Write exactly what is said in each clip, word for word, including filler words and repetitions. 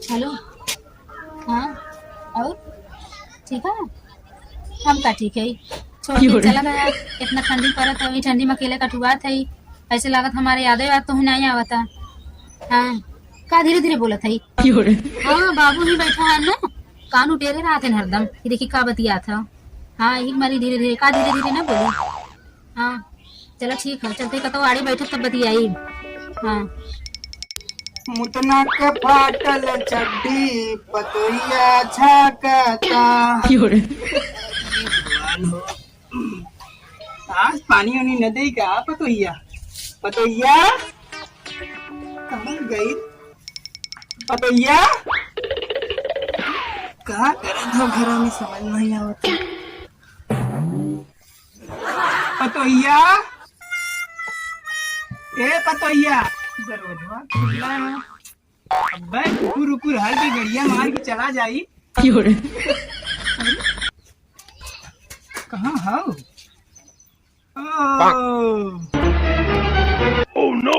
हेलो। हाँ, और ठीक है? हम का ठीक है, छोड़ के चला गया। इतना ठंडी पड़त है, ठंडी में अकेले कटुआत है, ऐसे लागत हमारे यादे याद तो नहीं आवता। हाँ, का धीरे धीरे बोलत है? हाँ, बाबू ही बैठा है ना, कान उटेरे रहत है हरदम कि देखी का बतियात है। हाँ, यही मारी धीरे धीरे, का धीरे धीरे ना बोली। हाँ, चला ठीक है, चलते कतौ आड़े बैठे तब बतियाई। हाँ। मुतना के फाटल चड्डी पतोहिया झाकता। आज पानी उनी न दे का पतोहिया? पतोहिया कहाँ गई? पतोहिया का करत हो घर में, समझ नहीं आवत। पतोहिया, ए पतोहिया, दरवाजा खुला है। अब्बे कुकुर उकुर हर के गड़िया मार के चला जाई। कहाँ हो? ओ। हेलो।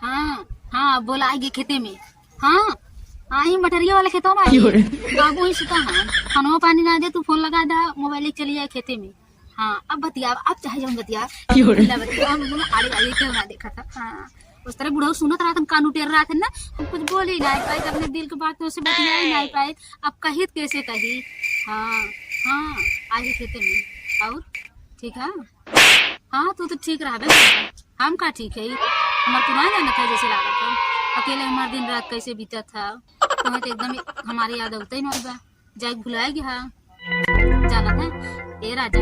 हाँ, हाँ, बोला आइगे खेते में। हाँ, आई मटरिया वाले खेतवा में आई। बाबू ही सुता है, खानवा पानी ना दे, तू फोन लगा दा, मोबाइल लेके चली जाए खेते में। हाँ, अब बतिया, अब चाहे जौन बतिया, बतिया, हम दोनों आड़े आड़े क्यों ना देखा था। हाँ, उस तरह बुढ़ऊ सुनत रहा था, हम कान उटेर रहा था ना, हम कुछ बोल ही नहीं पाए, अपने दिल की बात तो उससे बतिया ही नहीं पाए, अब कही तो कैसे कही। हाँ, हाँ, आइगे खेते में। और ठीक है। हाँ, तू तो ठीक रहबे करता। हम का ठीक है? हमार पुरान जानत है जैसे लागत है। अकेले हमार दिन रात कैसे बीतत है। तुम्हें तो एकदम हमारी याद आवते ही नहीं बा। जाए भुलाए गया। जानत है, ए राजा,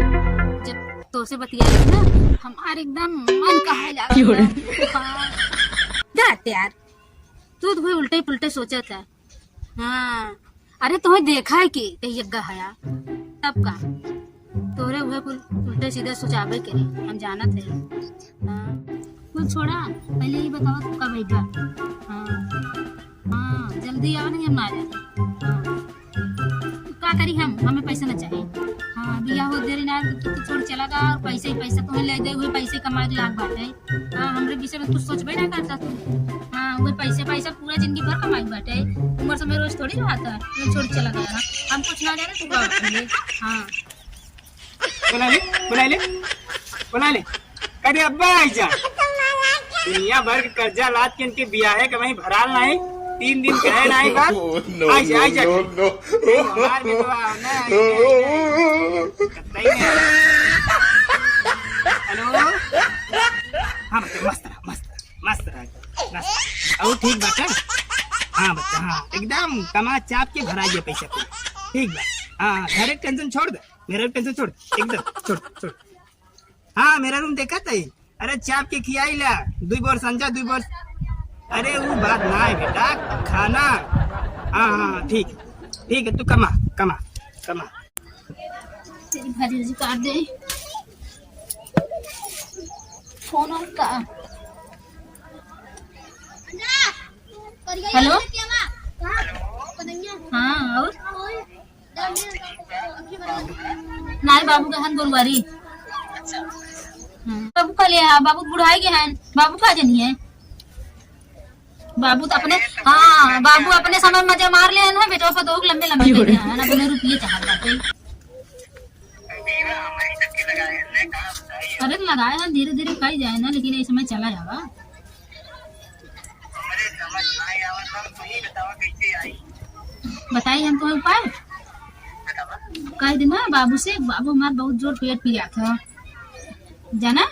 जब तोसे बतियाई ना, हमार एकदम मन कहाए लागत है। हाँ। जा यार, तू तो उल्टे पुल्टे सोचत है। हाँ, अरे तोहे देखा है कि कहीं यग्गा हया, तब का? तोहरे उहे कुल उल्टे सीधे सोचाबे के रही, हम जानत है। हाँ, कुल छोड़ा, पहले ये बतावा तू कब अइबा? हाँ, हाँ, जल्दी आवा, नहीं हम ना जाए। हाँ, का करी हम, हमें पैसा ना चाहिए। हाँ, बियाह हो देरी ना, तू, तू छोड़ चला गा, और पैसे ही पैसा, तोहे ले दे हुए पैसे कमाए के लाग बाटे। हाँ, हमरे विषय में कुछ सोचबे ना करता तू। हाँ, वही पैसे, पैसा पूरा जिंदगी भर कमाई बाटे। उम्र समय रोज थोड़ी रहता है, ये छोड़ चला गया। हम कुछ ना जाने, तू का करिए। हाँ। बुला ले, बुला ले, बुला ले। कदे अब्बा आई जा। दुनिया भर के कर्जा लाद के इनके बियाहे के वहीं भराल नहीं, तीन दिन कहे नहीं बा। Oh, no, आई जा, आई जा। No, no, no। हमार बेटवा, ना, आई जा, आई जा। कतई नहीं। हेलो। हाँ, बच्चा, मस्त रहा, मस्त रहा, मस्त रहा, मस्त। और ठीक बाटे? हाँ, बच्चा, हाँ, एकदम कमा चाप के भरा गया पैसा पूरा। ठीक बा। हाँ, घर एक टेंशन छोड़ दे, मेरा टेंशन छोड़, एकदम छोड़, छोड़। हाँ, मेरा रूम देखा था, अरे चाप के खियाई ला, दुई बार संजा, दुई बार। अरे वो बात ना है बेटा, खाना। हाँ, हाँ, हाँ, ठीक है, ठीक है, तू कमा, कमा, कमा। तेरी भाजी उजी काट दे। फोन और का? हेलो? हाँ, और? नाई बाबू के हन गोरुआरी। हम्म। बाबू का ले आ, बाबू बुढ़ाई के हन, बाबू का जनी है। बाबू तो अपने, हाँ, बाबू अपने समय मजा मार ले हन, बेटवा पर दो लंबे लंबे कर दिया है ना, अपने रुपये चाहत बाटे। अरे लगाए हन, धीरे धीरे कई जाए ना, लेकिन ये समय चला जावा। बताई हम तुम्हें उपाय। कह देना बाबू से, बाबू हमार बहुत जोर पेट पिरात है, जाना।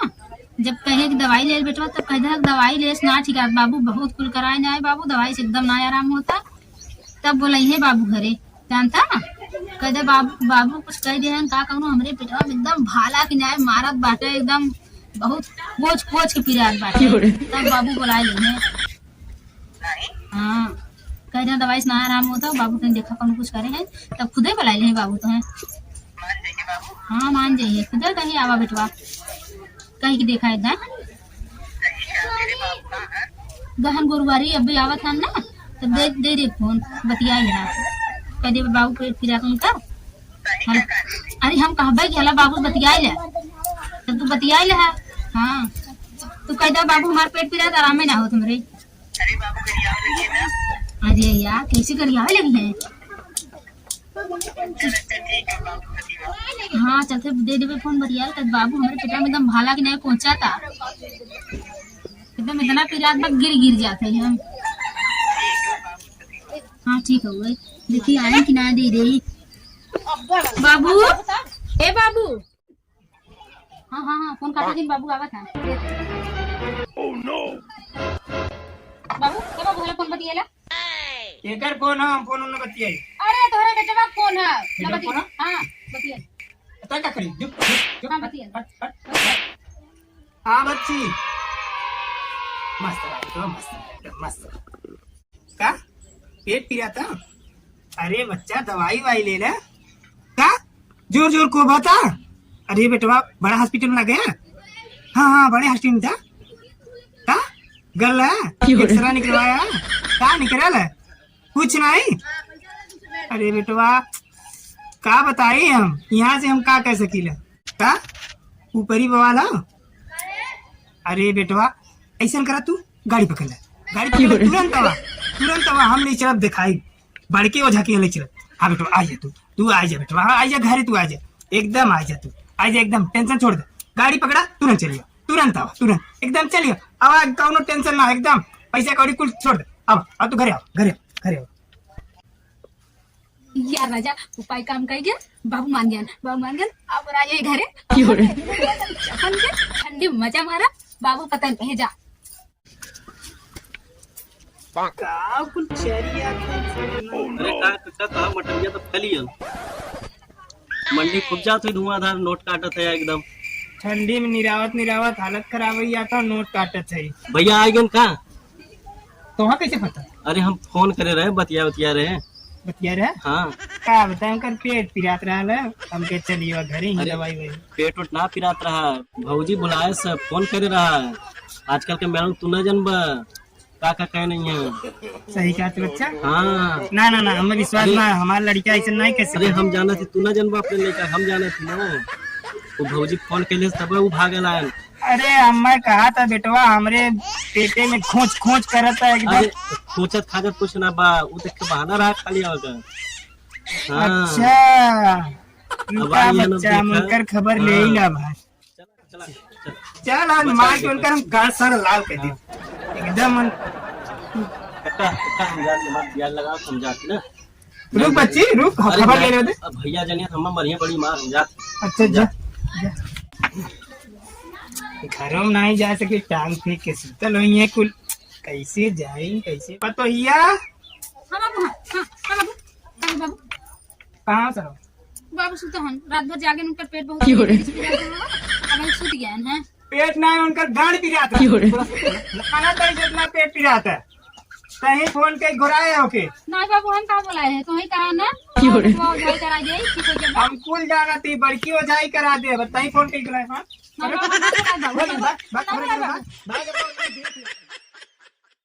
जब कहे कि दवाई ले बेटवा, तब कह दे दवाई ले ना ठीक है। बाबू बहुत कुल कराए ना है, बाबू दवाई से एकदम ना आराम होता। तब बोला है बाबू घरे, जानता ना। कह दे बाबू, बाबू कुछ कह दे हैं का कहूँ, हमरे पेटवा में एकदम भाला की नाय मारत बाटे, एकदम बहुत कोच कोच के पिरात बाटे। तब बाबू बोलाए ले हैं। हाँ, कह दे दवाई से ना आराम होता, बाबू तने देखा कौन कुछ करे है, तब खुदे बोलाए ले हैं बाबू तो हैं। हाँ, मान जाइए, खुदे कहीं आवा बेटवा, कहीं की देखा है। गहन गोरुवारी अभी आवत हन ना, तो दे, दे दे फोन, बतिया लिहा। कह दे बाबू पेट पिरात उनका। हम, अरे हम कहबे कि हला बाबू बतिया ले, तो तू बतिया लिहा। हाँ, तू कह दे बाबू हमार पेट पिरात, आरामे ना होत हमरे। अरे यार, कैसे गरियावे लगी है? हाँ, चलते दे देबे फोन बतियाल, तब बाबू हमरे पेटवा में एकदम भाला के नहीं पहुँचा था। एकदम इतना पिरात बा, गिर, गिर जाते हैं हम। हाँ, ठीक है, वही। देखी, आए कि ना दे दे। बाबू, ए बाबू। हाँ, हाँ, हाँ, फोन काटे दिन बाबू आवत है। बाबू, ए बाबू, हेलो, फोन बतियाला। केकर फोन है? हम फोन उन्हें बतियाई। अरे, तोहरे बेटवा फोन है। बेटवा बतिया। फोन है? हाँ, बतिया। पता का करी? चुप, चुप, चुप। हाँ, बतिया। हट, हट, हट। हाँ, बच्ची। मस्त रहा, तो मस्त रहा, एकदम मस्त रहा। का? पेट पिरात? अरे बच्चा, दवाई वाई ले ले। का? जोर जोर कोबा था? अरे बेटवा, बड़ा हॉस्पिटल में ना गया? हाँ, हाँ, बड़े हॉस्पिटल में था। का? गल है? क्यों रे? एक्सरा निकलवाया? का निकलल है? कुछ नहीं? अरे बेटवा, का बताई हम? यहाँ से हम का कह सकीला? का? ऊपरी बवाल है? अरे बेटवा, ऐसन करा तू, गाड़ी पकड़ ले। गाड़ी पकड़ ले, तुरंत आवा, तुरंत आवा, हम ले चलब देखाई। बड़के ओझा के ले चलब। हाँ बेटवा, आ जा तू, तू आ जा बेटवा, हाँ, आ जा घरे, तू आ जा, एकदम आ जा तू, आ जा एकदम, टेंशन छोड़ दे। गाड़ी पकड़ा, तुरंत चलियो, तुरंत आवा, तुरंत, एकदम चलियो, आवा, कौनो टेंशन ना, एकदम पैसा कौड़ी कुल छोड़ दे। अब, अब तू घरे आवा, घरे आवा, घरे आवा। यार राजा, उपाय काम कई गया, बाबू मान गया, बाबू मान गया। अब राजा ये घरे, अपन के ठंडी मजा मारा, बाबू पता नहीं कहे जा। का कुल चरिया था? अरे का, का, का मटरिया तो फैली है। मंडी खूब जात है, धुआंधार नोट काटत है एकदम। ठंडी में निरावत निरावत हालत खराब हो जाता, नोट काटत है। भैया आ गए का? तोहा कैसे पता? अरे हम फोन करे रहे, बतिया बतिया रहे। बतिया रहे? हाँ। का बताए, उनकर पेट पिरात रहल है, हम के चलिए घर ही अरे, दवाई वही। पेट उट ना पिरात रहा, भौजी बुलाए से फोन करे रहा। आजकल के मैडम तू ना जनबा, का का कहे नहीं है। सही कहा तू बच्चा। हाँ। ना, ना, ना, हमें विश्वास अरे, ना, हमारा लड़का ऐसे नहीं कर अरे सकता। हम जाना थी, तू ना जनबा अपने लड़का, हम जाना थी ना। वो भौजी फोन के लिए तब वो भागल आयल। अरे, अम्मा कहा था बेटवा, हमरे पेटे में खोंच खोंच करत है एकदम। अरे, खोंचत खाचत कुछ ना बा, वो तो एक बहाना रहा खाली आवे का। हाँ। अच्छा, अब उनका आई है ना बच्चा, हम देखा। उनकर खबर ले ही हाँ। ला भाई। चला, चला, चला। चल, आज मार के उनकर हम गाल सारा लाल कर दी। हाँ। एकदम हम कक्का, कक्का, हम जान के मत याद लगाओ, समझा के ना। रुक बच्ची, रुक, अरे खबर ले भैया, ले दे। अब भैया जानिए तो हम मरिए बड़ी मार, हम जात। अच्छा, जा, जा। जा। घरों नहीं जा सके, टांग फेंक के सुतल होई है कुल। कैसे जाई, कैसे? पतोहिया। हाँ बाबू, हाँ, हाँ, हाँ बाबू, हाँ बाबू। कहाँ से हो? बाबू सुते हन, रात भर जागे, उनकर पेट बहुत क्यों रे? पिरात है, अब हम सुत गए हैं। पेट ना है, उनकर गांड पिरात है। क्यों रे? खाना तो इतना पेट पिरात है। तहीं फोन के घुराए हो के? नहीं बाबू, हम का बोलाए हैं? तू ही करा ना। क्यों रे? वो भाई करा दे, ठीक हो जाए। हम कुल जाना थी, बड़की ओझाई करा दे, बस तहीं फोन के घुराए, हाँ? ना बाबू, ना करा दो। बोल, बात, बात, ना बोल, करा बात, दो। बात, बात, बात।